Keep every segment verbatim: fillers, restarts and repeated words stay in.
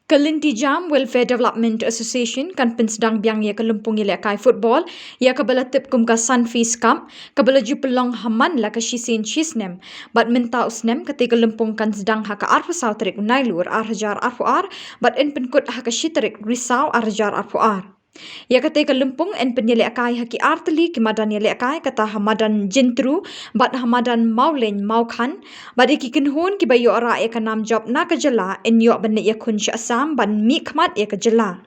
Ka Lynti Jam Welfare Development Association kan pynsdang biang ïa ka lympung ïalehkai football ïa kaba la tip kum ka Sunfeast Cup, kaba la ju pynlong ha man la ka shisien shisnem. Bad mynta u snem kata ka lympung kan sdang ha ka arphew saw tarik u Nailur ar hajar arphew ar, bad yn pynkut ha ka shi tarik Risaw ar hajar arphew ar. Ïa kata ka lympung yn pynïalehkai ha ki artylli ki madan ïalehkai, kata ha madan Jyntru bad ha madan Mawleiñ Mawkhan. Bad ïa ki kynhun kiba ïoh rah ïa ka nam jop na ka jylla yn ïoh ban leit ïakhun sha Assam ban mihkhmat ïa ka jylla.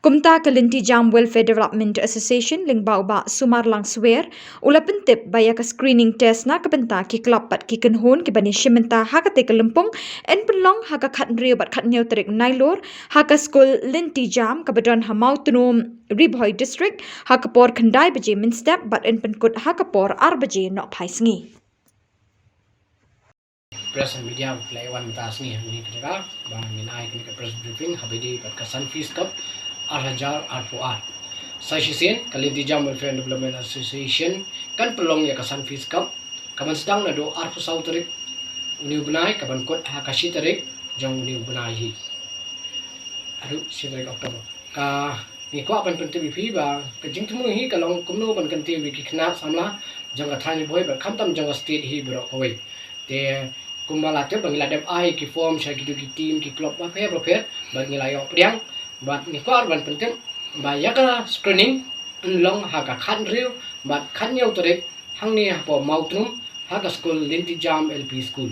Kumta ka Lynti Jam Welfare Development Association lyngba u Bah Sumarlang Swer u la pyntip ba ïa ka screening test na ka bynta ki club bad ki kynhun kiban ïashim bynta ha kata ka lympung yn pynlong ha ka khathynriew bad khathynñiew tarik Nailur ha ka skul Lynti Jam kaba don ha Mawtnum, Ri Bhoi District, ha ka por khyndai baje mynstep bad yn pynkut ha ka por ar baje nohphai sngi. Press and media, u la wan mynta sngi hangne ka jaka ba ngin ai kane ka press briefing haba ïadei bad ka Sunfeast Cup ar hajar arphew ar. Sa shisien ka Lynti Jam Welfare and Development Association kan pynlong ïa ka Sunfeast Cup, kaban sdang naduh arphew saw tarik une u bnai, kaban kut ha ka shi tarik jong une u bnai hi. Haduh shi tarik October. Ka, ngi kwah ban pyntip ïa phi ba ka jingthmu hi ka long kumno ban kyntiew ïa ki khynnah samla jong ka thaiñ Ri Bhoi bad khamtam jong ka state hi baroh kawei. Te kumba la tip ba ngi la dep ai ki form sha kito ki team, ki club bapher bapher bad ngi la ïoh pdiang. Bad ngi kwah ban pyntip ba ïa ka screening yn long ha ka khathynriew bad khathynñiew tarik hangne hapoh Mawtnum ha ka skul Lynti Jam L P School.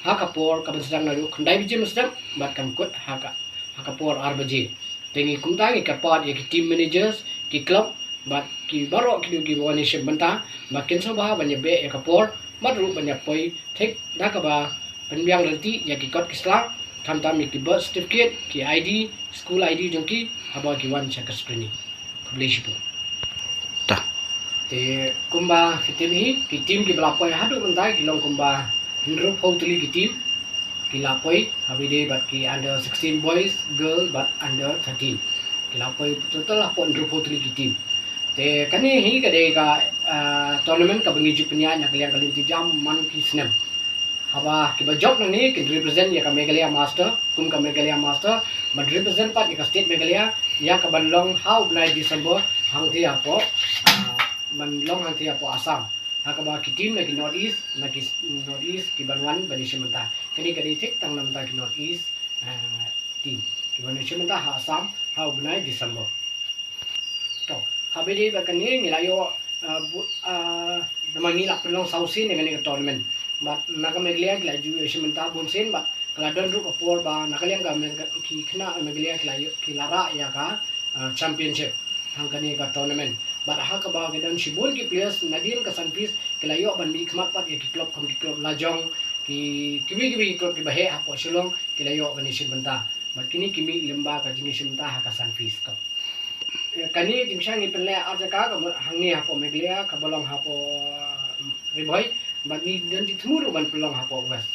Ha ka por kaban sdang naduh khyndai baje mynstep bad kan kut ha ka, ha ka por ar baje. Te ngi kumta ngi kyrpad ïa ki team managers, ki club bad ki baroh kito kiba wan ïashim bynta ba kin sngewbha ban ïabeh ïa ka por bad ruh ban ïapoi thik da kaba pynbiang ryntih ïa ki kot ki sla, khamtam ïa ki birth certificate, ki I D, school I D jong ki haba ki wan sha ka screening. Khublei shibun. Ta. Te kumba ki tip hi, ki team kiba la poi haduh mynta ki long kumba hynriewphew tylli ki team ki la poi haba ïadei bad ki under sixteen boys, girl bad under thirteen. Ki la poi total hapoh hynriewphew tylli ki team. Te kane hi ka dei ka, ah, tournament kaba ngi ju pynïaid na ka liang ka Lynti Jam man ki snem. Haba kiba jop nangne kin represent ïa ka Meghalaya Master, kum ka Meghalaya Master, ban represent pat ïa ka state Meghalaya ïa kaban long ha u bnai December hangtei hapoh, ah, ban long hangtei hapoh Assam. Ha kaba ki team na ki North East, na ki s-, North East kiban wan ban ïashim bynta. Kane ka dei thik tang na bynta ki North East, ah, team kiban ïashim bynta ha Assam ha u bnai December. To, haba ïadei bad kane ngi la ïoh, ah, bu-, ah, namar ngi la pynlong saw sien ïa kane ka tournament. Bad na ka Meghalaya ki la ju ïashim bynta bun sien bad ka la don ruh ka por ba na ka liang ka Megha-, ki khynnah Meghalaya ki la ïoh, ki la rah ïa ka, ah, championship hang kane ka tournament. Bad ha kaba ka don shibun ki players nadien ka Sunfeast ki la ïoh ban mihkhmat pat ïa ki club kum ki club lajong, ki, kiwei kiwei ki club kiba heh hapoh Shillong ki la ïoh ban ïashim bynta. Bad kine ki mih lyngba ka jingïashim bynta ha ka Sunfeast Cup. Kane jingshang ngi pynleh ar jaka, ka mut hangne hapoh Meghalaya, kaba long hapoh, uh, Ri Bhoi, bad ngi don jingthmu ruh ban pynlong hapoh West.